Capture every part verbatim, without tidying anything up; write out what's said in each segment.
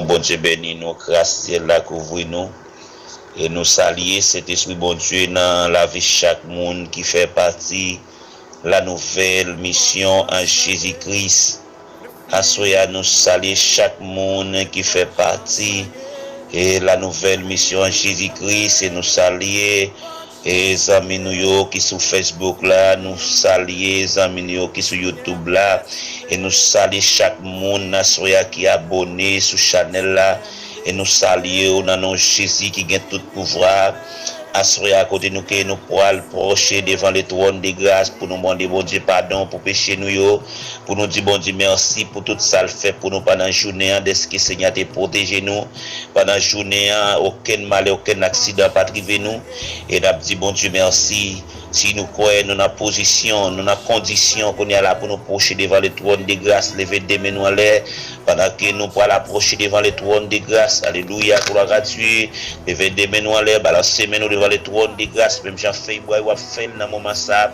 Bondye beni nou, gras syèl la kouvri nou. E nou salye Sentespri Bondye nan lavi chak moun ki fè pati La Nouvelle Mission en Jésus-Christ. Aswè a, nou salye chak moun ki fè pati e La Nouvelle Mission en Jésus-Christ. E nou salye e zanmi nou yo ki sou Facebook la, nou salye zanmi nou yo ki sou YouTube la, e nou salye chak moun aswè a ki abòne sou chanèl la, e nou salye w nan non Jezi ki gen tout pouvwa. Aswè a, kote nou ke nou pral pwoche devan le trône de grâce pou nou mande Bondye padon pou peche nou yo, pou nou di Bondye mèsi pou tout sa l fè pou nou pandan jounen an, dèske Senyè te pwoteje nou pandan jounen an, okenn malè, okenn aksidan pa t rive nou. E n ap di Bondye mèsi. Si nou kwè nou nan pozisyon, nou nan kondisyon kounye a la pou nou pwoche devan le trône de grâce, leve de men nou anlè, pandan ke nou pral apwoche devan le trône de grâce. Alelouya, glwa a Dye. Leve de men nou anlè, balanse men nou devan le trône de grâce, menm jan fèy bwa yo ap fè l nan moman sa.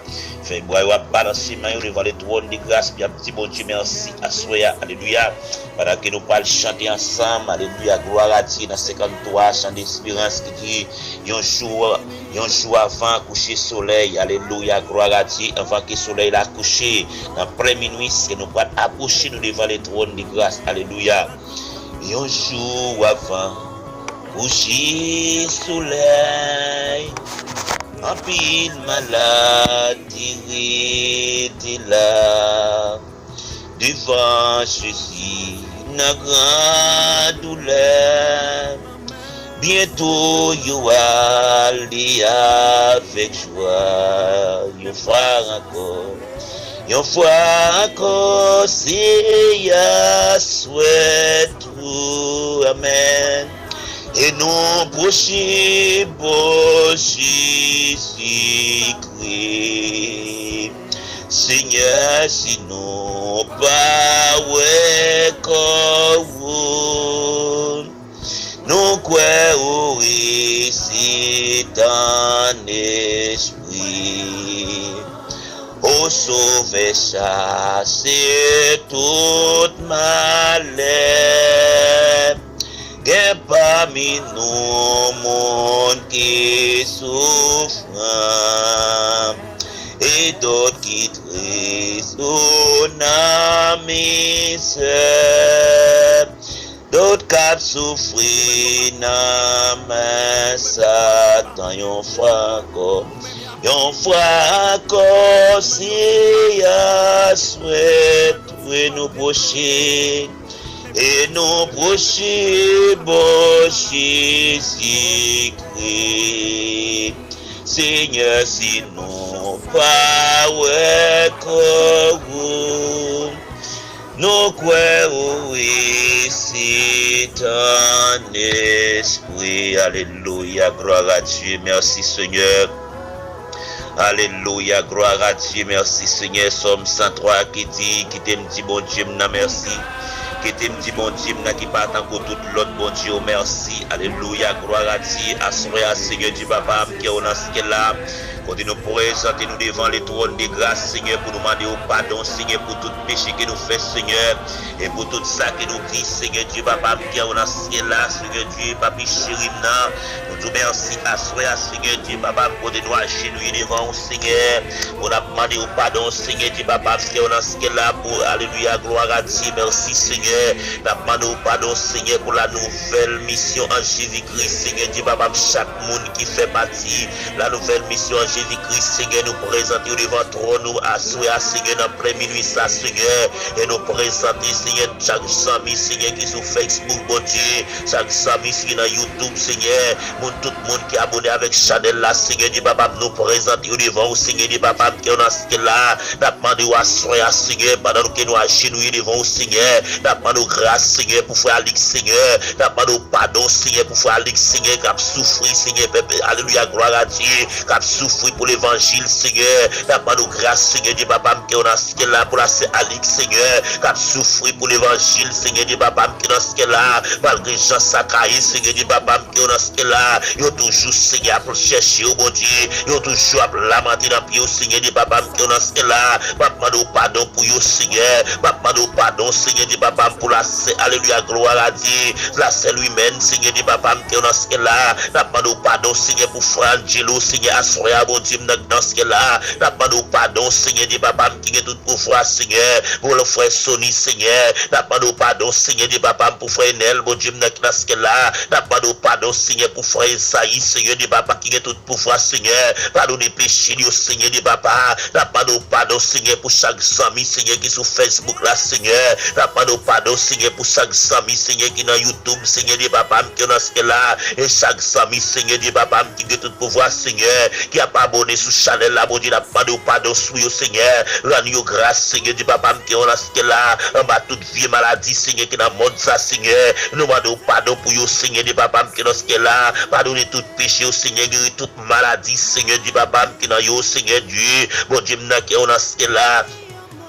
Fèy bwa yo ap balanse men yo devan le trône de grâce, pou y ap di Bondye mèsi aswè a. Alelouya. Pandan ke nou pral chante ansanm, alelouya, glwa a Dye, nan senkanntwa, chan de esperans ki di, yon jou, yon jou avan kouche solèy, alelouya, glwa a Dye, anvan ke solèy la kouche, nan plen minwi, se nou pral apwoche nou devan le trône de grâce, alelouya. Yon jou avan kouche solèy, anpil malad te rete la devan Jezi nan gran doulè. Byento yo ale avèk jwa, yon fwa ankò, yon fwa ankò, Seyè swè tou, amèn. E nou pwoche bò Jezikri. Senyè, si nou pa wè kò ou, nou kwè ou resit an espri. O Sovè, chase tout malè. Gen pami nou moun ki soufran, e dòt ki tris ou nan mizè. Dòt k ap soufri nan men Satan. Yon fwa ankò, yon fwa ankò, Seyè swè tou, e nou pwoche, e nou pwoche bò Jezikri. Senyè, si nou pa wè kò ou, nou kwè ou resit an espri. Alelouya, glwa a Dye. Mèsi, Senyè. Alelouya, glwa a Dye. Mèsi, Senyè. Sòm san twa ki di, kite m di Bondye m nan mèsi. Kite m di Bondye m nan ki pa tankou tout lòt bondye yo mèsi. Alelouya, glwa a Dye. Aswè a, Senyè Dye Papa m, kè w nan syèl la, kote nou prezante nou devan le trône de grâce, Senyè, pou nou mande w padon, Senyè, pou tout peche ke nou fè, Senyè, e pou tout sa ke nou di, Senyè Dye Papa m, kè w nan syèl la, Senyè Dye, Papi cheri m nan, nou di w mèsi aswè a, Senyè Dye Papa m, kote nou ajenouye devan w, Senyè, pou n ap mande w padon, Senyè Dye Papa m, kè w nan syèl la, pou, alelouya, glwa a Dye, mèsi, Senyè, n ap mande w padon, Senyè, pou la nouvelle mission en Jésus-Christ, Senyè Dye Papa m, chak moun ki fè pati la nouvelle mission en Jésus-Christ, Senyè, nou prezante yo devan twòn ou aswè a, Senyè, nan plen minwi sa, Senyè, e nou prezante, Senyè, chak zanmi, Senyè, ki sou Facebook, Bondye, chak zanmi, Senyè, nan YouTube, Senyè, moun, tout moun ki abòne avèk chanèl la, Senyè Dye Papa m, nou prezante yo devan ou, Senyè Dye Papa m, kè w nan syèl la, n ap mande w aswè a, Senyè, pandan nou ke nou ajenouye devan ou, Senyè, n ap mande w gras, Senyè, pou frè Alix, Senyè, n ap mande w padon, Senyè, pou frè Alix, Senyè, k ap soufri, Senyè, pèp, alelouya, glwa a Dye, k ap soufri, soufri pou levanjil, Senyè. N ap mande w gras, Senyè Dye Papa m ki nan syèl la, pou la sè Alix, Senyè, k ap soufri pou levanjil, Senyè Dye Papa m ki nan syèl la, malgre jan sa ka ye, Senyè Dye Papa m ki nan syèl la, yo toujou, Senyè, ap chèche w, Bondye, yo toujou ap lamante nan pye w, Senyè Dye Papa m ki nan syèl la, m ap mande w padon pou yo, Senyè, m ap mande w padon, Senyè Dye Papa m, pou la sè, alelouya, glwa a Dye, la sè Louimèn, Senyè Dye Papa m ki nan syèl la, n ap mande w padon, Senyè, pou frè Angelo, Senyè, aswè a, Bondye m nan syèl la, n ap mande w padon, Senyè Dye Papa m ki gen tout pouvwa, Senyè, pou le frè Sony, Senyè, n ap mande w padon, Senyè Dye Papa m, pou frè Enèl, Bondye m nan syèl la, n ap mande w padon, Senyè, pou frè Esayi, Senyè Dye Papa ki gen tout pouvwa, Senyè, padone peche yo, Senyè Dye Papa, n ap mande w padon, Senyè, pou chak zanmi, Senyè, ki sou Facebook la, Senyè, n ap mande w padon, Senyè, pou chak zanmi, Senyè, ki nan YouTube, Senyè Dye Papa m, ki nan syèl la, e chak zanmi, Senyè Dye Papa m, ki gen tout pouvwa, Senyè, ki ap abòne sou chanèl la, Bondye, n ap mande w padon sou yo, Senyè. Rann yo gras, Senyè Dye Papa m, ki nan syèl la, anba tout vye maladi, Senyè, ki nan mond sa, Senyè. Nou mande w padon pou yo, Senyè Dye Papa m, ki nan syèl la. Padone tout peche yo, Senyè, geri tout maladi, Senyè Dye Papa m, ki nan yo, Senyè Dye, Bondye m nan syèl la.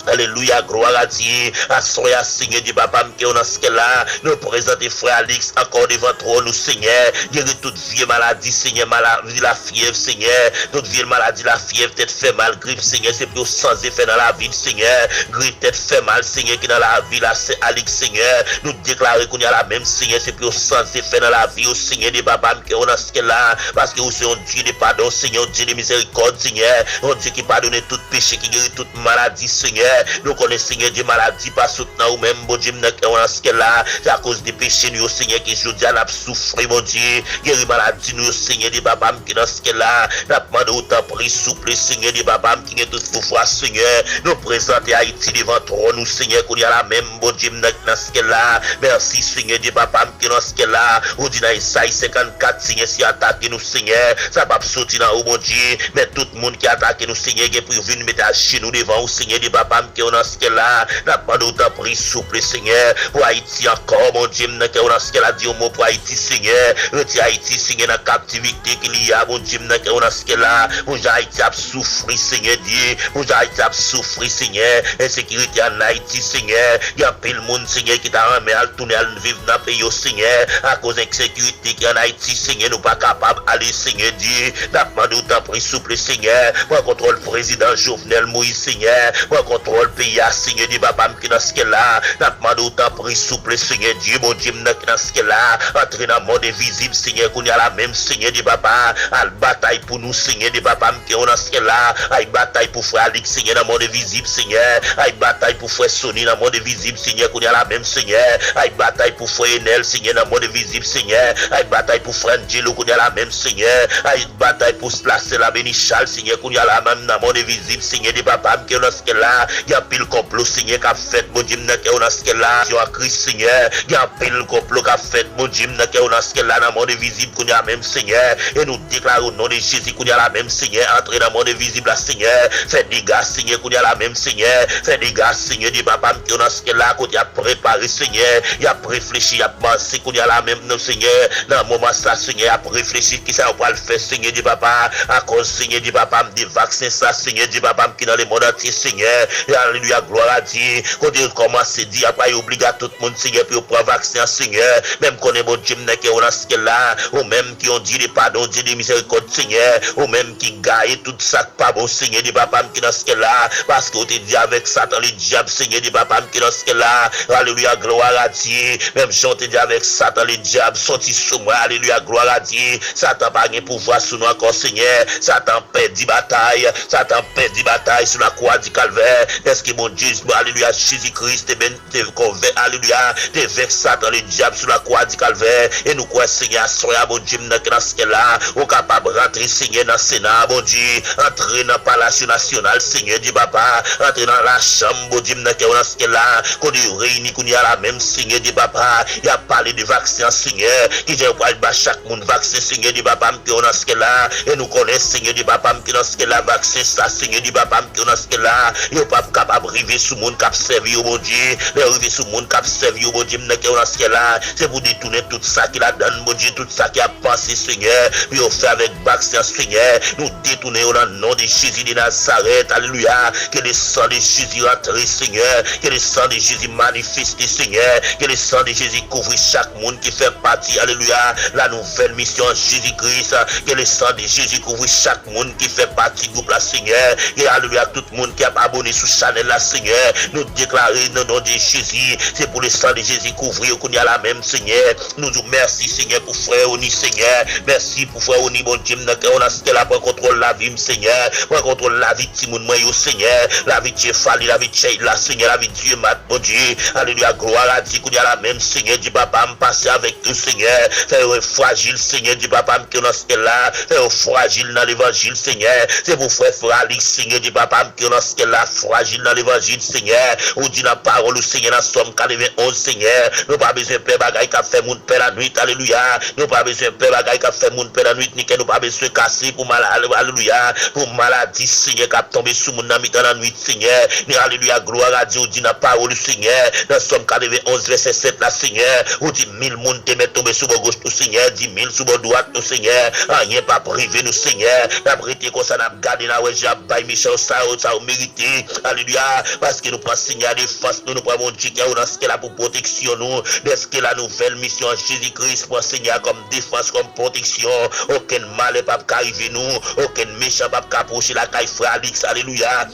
Alelouya, glwa a Dye. Aswè a, Senyè Dye Papa m, ki nan syèl la, nou prezante frè Alix ankò devan twòn ou, Senyè. Geri tout vye maladi, Senyè, maladi lafyèv, Senyè. Tout vye maladi lafyèv, tèt fè mal, grip, Senyè, se pou yo san efè nan lavi l, Senyè. Grip, tèt fè mal, Senyè, ki nan lavi la, sè Alix, Senyè. Nou deklare kounye a la menm, Senyè, se pou yo san efè nan lavi yo, Senyè Dye Papa m, ki nan syèl la, paske ou se yon Dye de padon, Senyè, yon Dye de mizèrikòd, Senyè, yon Dye ki padone tout peche, ki geri tout maladi, Senyè. Nou konnen, Senyè Dye, maladi pa sot nan ou menm, Bondye m nan syèl la. Se akoz de peche nou yo, Senyè, ke jodi a n ap soufri, Bondye. Geri maladi nou yo, Senyè Dye Papa m ki nan syèl la. N ap mande w tanpri, souple, Senyè Dye Papa m ki gen tout pouvwa, Senyè. Nou prezante Ayiti devan twòn ou, Senyè, kounye a la menm, Bondye m nan syèl la. Mèsi, Senyè Dye Papa m ki nan syèl la. Ou di nan Esayi senkannkat, Senyè, si atake nou, Senyè, sa p ap soti nan ou, Bondye. Men tout moun ki atake nou, Senyè, gen pou yo vin met ajenou devan ou, Senyè Dye Papa m ki nan syèl la. N ap mande w tanpri, souple, Senyè, pou Ayiti ankò, Bondye m nan syèl la, di yon mo pou Ayiti, Senyè. Retire Ayiti, Senyè, nan kaptivite ke li ye a, Bondye m nan syèl la. Pou jan Ayiti ap soufri, Senyè Dye, pou jan Ayiti ap soufri, Senyè. Ensekirite ann Ayiti, Senyè. Gen anpil moun, Senyè, ki ta renmen al tounen al viv nan peyi yo, Senyè, akoz ensekirite ki ann Ayiti, Senyè, nou pa kapab ale, Senyè Dye. N ap mande w tanpri, souple, Senyè, pran kontwòl prezidan Jovenel Moïse, Senyè, pran kontwòl peyi a, Senyè Dye Papa m ki nan syèl la. N ap mande w tanpri, souple, Senyè Dye, Bondye m nan ki nan syèl la, antre nan mond envizib, Senyè, kounye a la menm, Senyè Dye Papa, al batay pou nou, Senyè Dye Papa m ki nan syèl la, ay batay pou frè Alix, Senyè, nan mond envizib, Senyè, ay batay pou frè Sony nan mond envizib, Senyè, kounye a la menm, Senyè, ay batay pou frè Enèl, Senyè, nan mond envizib, Senyè, ay batay pou frè Angelo, kounye a la menm, Senyè, ay batay pou la sè Labeni Chal, Senyè, kounye a la menm, nan mond envizib, Senyè Dye Papa m ki nan syèl la, gen anpil konplo, Senyè, k ap fèt, Bondye m nan syèl la, sou an Kris, Senyè, gen anpil konplo k ap fèt, Bondye m nan syèl la, nan mond envizib, kounye a menm, Senyè, e nou deklare o non de Jezi, kounye a la menm, Senyè, antre nan mond envizib la, Senyè, fè dega, Senyè, kounye a la menm, Senyè, fè dega, Senyè, Dye Papa m ki nan syèl la, kote y ap prepare, Senyè, y ap reflechi, y ap panse, kounye a la menm, non, Senyè, nan moman sa, Senyè, y ap reflechi, kisa yo pral fè, Senyè, Dye Papa, akoz, Senyè, Dye Papa m, de vaksen sa, Senyè, Dye Papa m ki nan lemonn antye, Senyè, alelouya, glwa a Dye, kote yo kòmanse di, apa yo obligi tout moun, Senyè, pou yo pran vaksen an, Senyè. Men m konnen, Bondye m nan syèl la, ou menm ki yon Dye de padon, Dye de mizèrikòd, Senyè, ou menm ki gaye tout sa k pa bon, Senyè Dye Papa m ki nan syèl la, paske ou te di avèk Satan ledyab, Senyè Dye Papa m ki nan syèl la, alelouya, glwa a Dye, menm jan ou te di avèk Satan ledyab, soti sou mwen, alelouya, glwa a Dye, Satan pa gen pouvwa sou nou ankò, Senyè, Satan pèdi batay, Satan pèdi batay sou lakwa di Kalvè, dèske Bondye, alelouya, Jezi Kris te ben te konvè, alelouya, te venk Satan ledyab sou lakwa di Kalvè. E nou kwè, Senyè, aswè a, Bondye m nan ki nan syèl la, ou kapab rantre, Senyè, nan Sena a, Bondye, antre nan Palasyo Nasyonal, Senyè Dye Papa, antre nan lachanm, Bondye m nan ki nan syèl la, kote yo reyini kounye a la menm, Senyè Dye Papa, y ap pale de vaksen an, Senyè, kijan yo pral ba chak moun vaksen, Senyè Dye Papa m ki nan syèl la, e nou konnen, Senyè Dye Papa m ki nan syèl la, vaksen sa, Senyè Dye Papa m ki nan syèl la, yo p ap kapab rive sou moun k ap sèvi yo, Bondye. Lè yo rive sou moun k ap sèvi yo, Bondye, m nan kè yo nan syèl la, se pou detounen tout sa ki ladan l, Bondye, tout sa ki ap panse, Senyè, pou yo fè avèk bak sa, Senyè. Nou detounen yo nan non de Jezi de Nazarèt. Alelouya. Ke le san de Jezi rantre, Senyè. Ke le san de Jezi manifeste, Senyè. Ke le san de Jezi kouvri chak moun ki fè pati, alelouya, la nouvèl misyon Jezi Kris. Ke le san de Jezi kouvri chak moun ki fè pati gwoup la, Senyè. Ke, alelouya, tout moun ki ap abone sou chanèl la, Senyè. Nou deklare nan non de Jezi, se pou le san de Jezi kouvri yo kounye a la menm, Senyè. Nou di w mèsi, Senyè, pou frè Oni, Senyè. Mèsi pou frè Oni, Bondye m nan kè w nan syèl la, pran kontwòl lavi m, Senyè. Pran kontwòl lavi timoun mwen yo, Senyè. Lavi Tchefali, lavi Tcheyla, Senyè. Lavi Dyemat, Bondye. Alelouya, glwa a Dye, kounye a la menm, Senyè, Dye papa m, pase avèk yo, Senyè. Fè yo frajil, Senyè, Dye papa m, ki nan syèl la. Fè yo frajil nan levanjil, Senyè. Se pou frè Fralix, Senyè, Dye papa m, ki nan syèl la, frajil nan levanjil, Senyè. Ou di nan pawòl ou, Senyè, nan Sòm katreven onz, Senyè, nou pa bezwen pè bagay k ap fè moun pè lannwit, alelouya. Nou pa bezwen pè bagay k ap fè moun pè lannwit, ni kè nou pa bezwen kase pou mal, ale-, alelouya, pou maladi, Senyè, k ap tonbe sou moun nan mitan lannwit, Senyè. Ni, alelouya, glwa a Dye, ou di nan pawòl ou, Senyè, nan Sòm katreven onz, vèsè sèt la, Senyè, ou di mil moun te mèt tonbe sou bò goch nou, Senyè, di mil sou bò dwat nou, Senyè, anyen p ap rive nou, Senyè. N ap rete konsa, n ap gade, n a wè jan y ap bay mechan yo sa yo, sa yo merite. Alelouya. Paske nou pran Senyè a defans nou, nou pran Bondye ki anwo nan syèl la pou pwoteksyon nou. Dèske la nouvèl misyon Jezi Kris pran Senyè a kòm defans, kòm pwoteksyon. Okenn malè p ap ka rive nou. Okenn mechan p ap ka pwoche lakay frè Alix. Alelouya.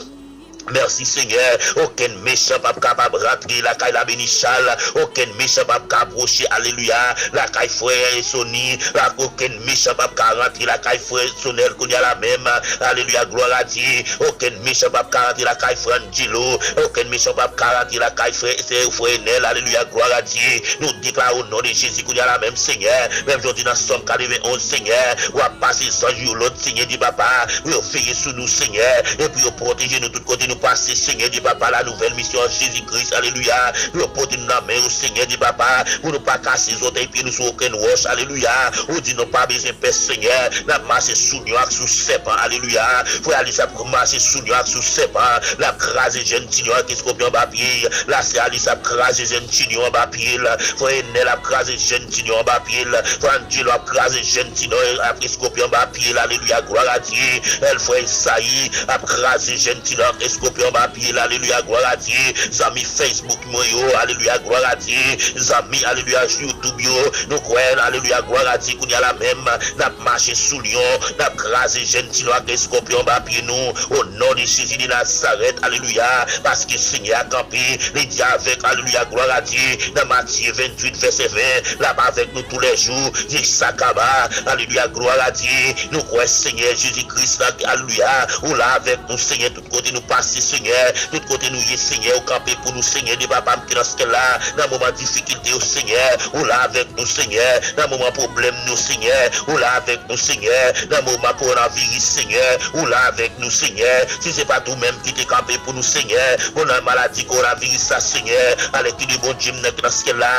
Mèsi, Senyè. Okenn mechan p ap kapab rantre lakay Labeni Chal. Okenn mechan p ap ka apwoche, alelouya, lakay frè Sony. La, okenn mechan p ap ka rantre lakay frè Sonèl kounye a la menm. Alelouya, glwa a Dye. Okenn mechan p ap ka rantre lakay frè Angelo. Okenn mechan p ap ka rantre lakay frè, se frè Enèl. Alelouya, glwa a Dye. Nou deklare o non de Jezi kounye a la menm, Senyè. Menm jan w di nan Sòm katreven onz, Senyè, w ap pase zanj yo lòd, Senyè Dye Papa, pou yo veye sou nou, Senyè, e pou yo pwoteje nou tout kote nou pase, Senyè Dye Papa, la nouvèl misyon an Jezi Kris, alelouya, pou yo pote nou nan men yo, Senyè Dye Papa, pou nou pa kase zòtèy pye nou sou okenn wòch, alelouya, ou di nou pa bezwen pè, Senyè, n ap mache sou lyon ak sou sèpan, alelouya, frè Alix ap mache sou lyon ak sou sèpan, l ap kraze jèn ti lyon ak eskòpyon anba pye, la sè Alix ap kraze jèn ti lyon anba pye l, frè Enèl ap kraze jèn ti lyon anba pye l, frè Angelo ap kraze jèn ti lyon ak eskòpyon anba pye l, alelouya, glwa a Dye. Èl frè Esayi ap kraze jèn ti lyon ak eskòpyon anba pye l, alelouya, glwa a Dye. Zanmi Facebook mwen yo, alelouya, glwa a Dye. Zanmi, alelouya, YouTube yo, nou kwè, alelouya, glwa a Dye, kounye a la menm, n ap mache sou lyon, n ap kraze jèn ti lyon ak eskòpyon anba pye nou, o non de Jezi de Nazarèt, alelouya, paske Senyè a kanpe, li di avèk, alelouya, glwa a Dye, nan Matye venntuit, vèsè ven, l ap avèk nou toulèjou, jiska kaba, alelouya, glwa a Dye, nou kwè, Senyè Jezi Kris la, alelouya, ou la avèk nou, Senyè, tout kote nou pase, Senyè, tout kote nou ye, Senyè, ou kanpe pou nou, Senyè, Dye Papa m ki nan syèl la, nan moman difikilte yo, Senyè, ou la avèk nou, Senyè, nan moman pwoblèm nou, Senyè, ou la avèk nou, Senyè, nan moman kowonaviris, Senyè, ou la avèk nou, Senyè, si se pa t ou menm ki te kanpe pou nou, Senyè, pandan maladi kowonaviris sa, Senyè, alèkile Bondye m nan ki nan syèl la,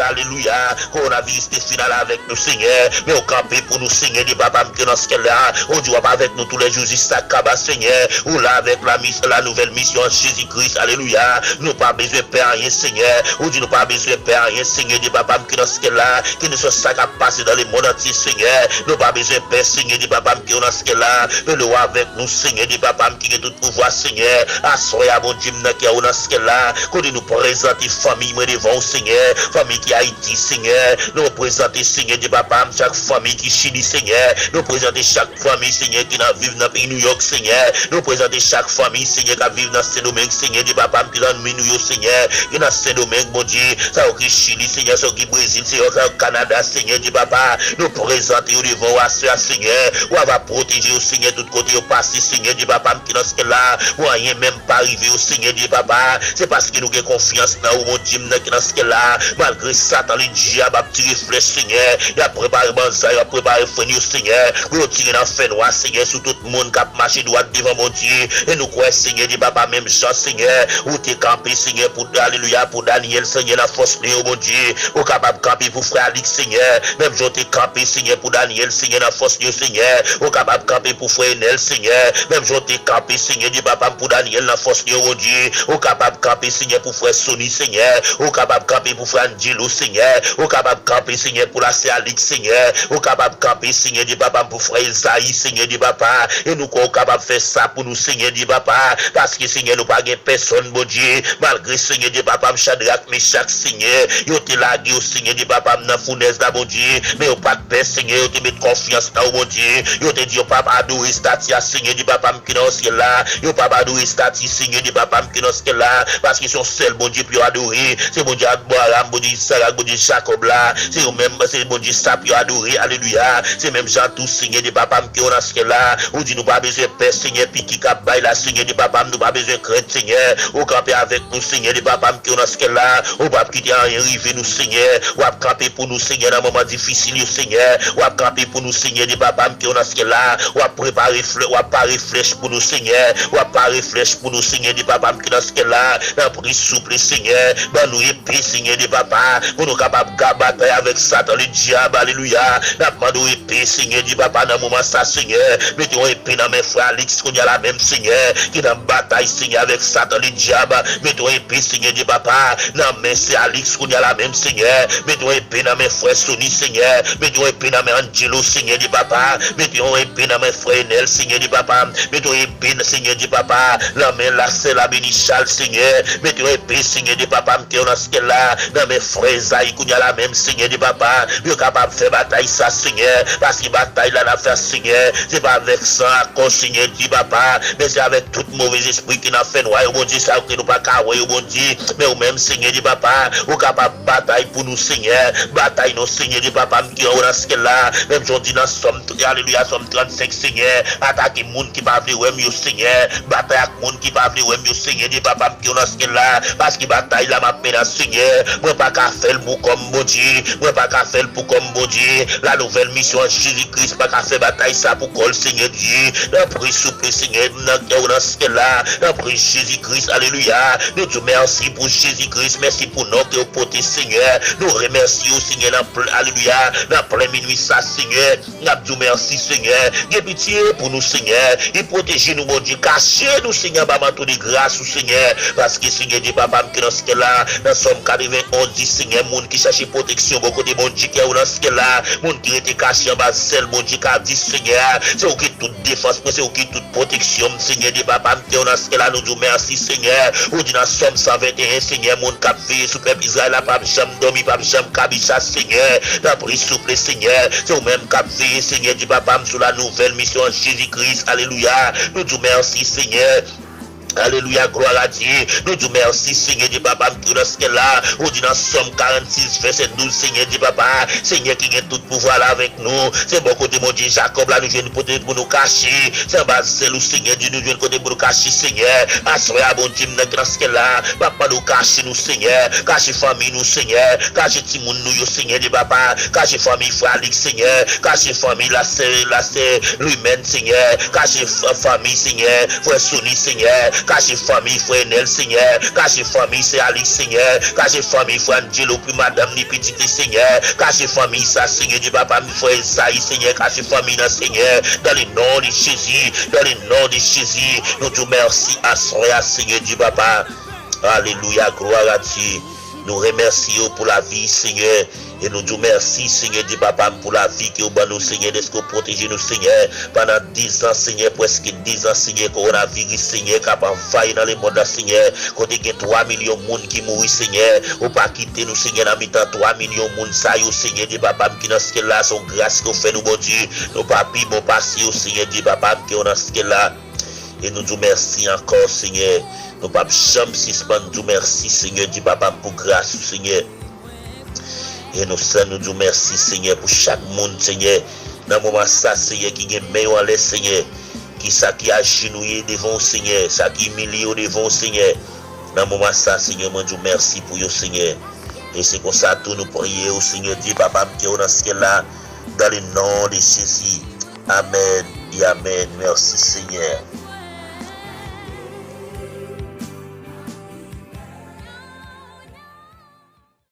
alelouya, kowonaviris te fin ale avèk nou, Senyè, men ou kanpe pou nou, Senyè, Dye Papa m ki nan syèl la, ou di w ap avèk nou toulèjou jiska kaba, Senyè, ou la avèk la mis-, la nouvèl misyon an Jezi Kris, alelouya, nou pa bezwen pè anyen, Senyè, ou di nou pa bezwen pè anyen, Senyè, Dye Papa m ki nan syèl la, kèlkeswa sa k ap pase nan lemonn antye, Senyè, nou pa bezwen pè, Senyè, Dye Papa m ki nan syèl la, men ou avèk nou, Senyè, Dye Papa m ki gen tout pouvwa, Senyè. Aswè a, Bondye m nan kè ou nan syèl la, kote nou prezante fanmi mwen devan ou, Senyè. Fanmi ki Ayiti, Senyè. Nou prezante, Senyè, Dye Papa m, chak fanmi ki Chili, Senyè. Nou prezante chak fanmi, Senyè, ki nan viv nan peyi Nouyòk, Senyè. Nou prezante chak fanmi, Senyè, k ap viv nan Sendomeng, Senyè, Dye Papa m, ki nan men nou yo, Senyè. Ki nan Sendomeng, Bondye, sa yo ki Chili, Senyè, sa yo ki Brezil, Senyè, sa yo Kanada, Senyè, Dye Papa. Nou prezante yo devan ou aswè a, Senyè. Ou ava pwoteje yo, Senyè, tout kote yo pase, Senyè, Dye Papa m ki nan syèl la, pou anyen menm pa rive yo, Senyè, Dye Papa. Se paske nou gen konfyans nan ou, Bondye m nan ki nan syèl la. Malgre Satan, ledyab ap tire flèch, Senyè, y ap prepare banzay, y ap prepare frenn yo, Senyè, pou yo tire nan fènwa, Senyè, sou tout moun k ap mache dwat devan Bondye. E nou kwè, Senyè, Senyè Dye papa, menm jan, Senyè, ou te kanpe, Senyè, pou, alelouya, pou Daniel, Senyè, nan fòs li yo, Bondye. Ou kapab kanpe pou frè Alix, Senyè, menm jan ou te kanpe, Senyè, pou Daniel, Senyè, nan fòs li yo, Senyè. Ou kapab kanpe pou frè Enel, Senyè, menm jan ou te kanpe, Senyè Dye papa m, pou Daniel, nan fòs li yo, Bondye. Ou kapab kanpe, Senyè, pou frè Sony, Senyè. Ou kapab kanpe pou frè Angelo, Senyè. Ou kapab kanpe, Senyè, pou lasè Alix, Senyè. Ou kapab kanpe, Senyè Dye papa m, pou frè Ezayi, Senyè Dye papa. E nou kwè ou kapab fè sa pou nou, Senyè Dye papa. Paske, Senyè, nou pa gen pèsòn, Bondye. Malgre, Senyè Dye papa m, Chadrak, Mechak, Senyè, yo te lage yo, Senyè Dye papa m, nan founèz la, Bondye. Men yo pa t pè, Senyè, yo te met konfyans nan ou, Bondye. Yo te di yo p ap adore estati a, Senyè Dye papa m, ki nan syèl la. Yo p ap adore estati, Senyè Dye papa m, ki nan syèl la. Paske se yon sèl Bondye pou yo adore. Se Bondye Abraram, Bondye Izarak, Bondye Jakòb la. Se yo menm, se Bondye sa pou yo adore. Alelouya. Se menm jan tou, Senyè Dye papa m, ki yo nan syèl la. Ou di nou pa bezwen pè, Senyè, piki k ap bay la, Senyè Dye papa m, nou pa bezwen krent, Senyè. Ou kanpe avèk nou, Senyè Dye papa m, ki yo nan syèl la. Ou p ap kite anyen rive nou, Senyè. W ap kanpe pou nou, Senyè, nan moman difisil yo, Senyè. W ap kanpe pou nou, Senyè Dye papa m, ki yo nan syèl la. W ap prepare flè, w ap pare flèch pou nou, Senyè. W ap pare flèch pou nou, Senyè Dye papa m, ki nan syèl la. Tanpri, souple, Senyè. Ban nou epe, Senyè Dye papa, pou nou kapab ka batay avèk Satan, ledyab, alelouya. N ap mande w epe, Senyè Dye papa, nan moman sa, Senyè. Mete yon epe nan men frè Alix, kounye a la menm, Senyè, ki nan batay, Senyè, avèk Satan, ledyab. Mete yon epe, Senyè Dye papa, nan men sè Alix, kounye a la menm, Senyè. Mete yon epe nan men frè Sony, Senyè. Mete yon epe nan men Angelo, Senyè Dye papa. Mete yon epe nan men frè Enel, Senyè Dye papa. Mete yon epe, Senyè Dye papa, nan men lasè la beni Chal, Senyè. Mete yon epe, Senyè Dye papa m, ki yo nan syèl la, nan men frè Ezayi, kounye a la menm, Senyè Dye papa, pou yo kapab fè batay sa, Senyè. Paske batay la n ap fè, Senyè, se pa avèk san ak kò, Senyè Dye papa, men se avèk tout movèzespri ki nan fènwa yo, Bondye, sa yo ke nou pa ka wè yo, Bondye. Men ou menm, Senyè Dye papa, ou kapab batay pou nou, Senyè. Batay non, Senyè Dye papa m, ki anwo nan syèl la. Menm jan w di nan Sòm, alelouya, Sòm trannsenk, Senyè. Atake moun ki pa vle wè m yo, Senyè. Batay ak moun ki pa vle wè m yo, Senyè Dye papa m, ki anwo nan syèl la. Paske batay la m ap mennen, Senyè. Mwen pa ka fè l pou kò m, Bondye. Mwen pa ka fè l pou kò m, Bondye. La nouvèl misyon an Jezi Kris pa ka fè batay sa pou kò l, Senyè Dye. Tanpri, souple, Senyè, nan kè w nan syèl la. Tanpri, Jezi Kris, alelouya. Nou di w mèsi pou Jezi Kris. Mèsi pou non ke w pote, Senyè. Nou remèsye w, Senyè, nan pl-, alelouya, nan plen minui sa, Senyè. N ap di w mèsi, Senyè. Gen pitye pou nou, Senyè. E pwoteje nou, Bondye. Kache nou, Senyè, anba manto de gras ou, Senyè. Paske, Senyè Dye papa m ki nan syèl la, nan Sòm katrevenonz di, Senyè, moun ki chache pwoteksyon bò kote Bondye ki anwo nan syèl la, moun ki rete kache anba zèl Bondye ka di, Senyè, se ou ki tout defans mwen, se ou ki tout pwoteksyon m, Senyè Dye papa m ki anwo nan syèl la, nou di w mèsi, Senyè. Ou di nan Sòm san venteyen, Senyè, moun k ap veye sou pèp Izrayèl la p ap janm dòmi, p ap janm kabicha, Senyè. Tanpri, souple, Senyè. Se ou menm k ap veye, Senyè Dye papa m, sou la nouvèl misyon an Jezi Kris. Alelouya. Nou di w mèsi, Senyè. Alelouya, glwa a Dye. Nou di w mèsi, Senyè Dye papa m ki nan syèl la. Ou di nan Sòm karannsis, vèsè douz, Senyè Dye papa, Senyè ki gen tout pouvwa la avèk nou. Se bò kote Bondye Jakòb la nou jwenn kote pou nou kache. Se anba zèl ou, Senyè Dye, nou jwenn kote pou nou kache, Senyè. Aswè a, Bondye m nan ki nan syèl la, m ap mande w kache nou, Senyè. Kache fanmi nou, Senyè. Kache timoun nou yo, Senyè Dye papa. Kache fanmi frè Alix, Senyè. Kache fanmi lasè, lasè Limèn, Senyè. Kache f-, fanmi, Senyè. Frè Sony, Senyè. Kache fanmi frè Enèl, Senyè. Kache fanmi sè Alix, Senyè. Kache fanmi frè Angelo, pou madanm ni pitit li, Senyè. Kache fanmi sa, Senyè Dye papa m, frè Ezayi, Senyè. Kache fanmi nan, Senyè. Dans le nom de Jésus, dans le nom de Jésus, nou di w mèsi aswè a, Senyè Dye papa. Alelouya, glwa a Dye. Nou remèsye w pou lavi, Senyè. E nou di w mèsi, Senyè Dye papa m, pou lavi ke w ban nou, Senyè, dèske w pwoteje nou, Senyè, pandan dezan, Senyè, prèske dezan, Senyè, kowonaviris, Senyè, k ap anvayi nan lemonn nan, Senyè, kote gen twa milyon moun ki mouri, Senyè, ou pa kite nou, Senyè, nan mitan twa milyon moun sa yo, Senyè Dye papa m ki nan syèl la, se yon gras ke w fè nou, Bondye, nou pa pi bon pase yo, Senyè Dye papa m ki nan syèl la. E nou di w mèsi ankò, Senyè. Nou p ap janm sispann di w mèsi, Senyè Dye papa m, pou gras ou, Senyè. E nou sa, nou di w mèsi, Senyè, pou chak moun, Senyè. Nan moman sa, Senyè, ki gen men yo anlè, Senyè. Ki sa ki ajenouye devan w, Senyè. Sa ki imilye yo devan w, Senyè. Nan moman sa, Senyè, mwen di w mèsi pou yo, Senyè. E se konsa tou nou priye w, Senyè Dye papa m ki nan syèl la, dans le nom de Jésus. Amèn e amèn. Mèsi, Senyè.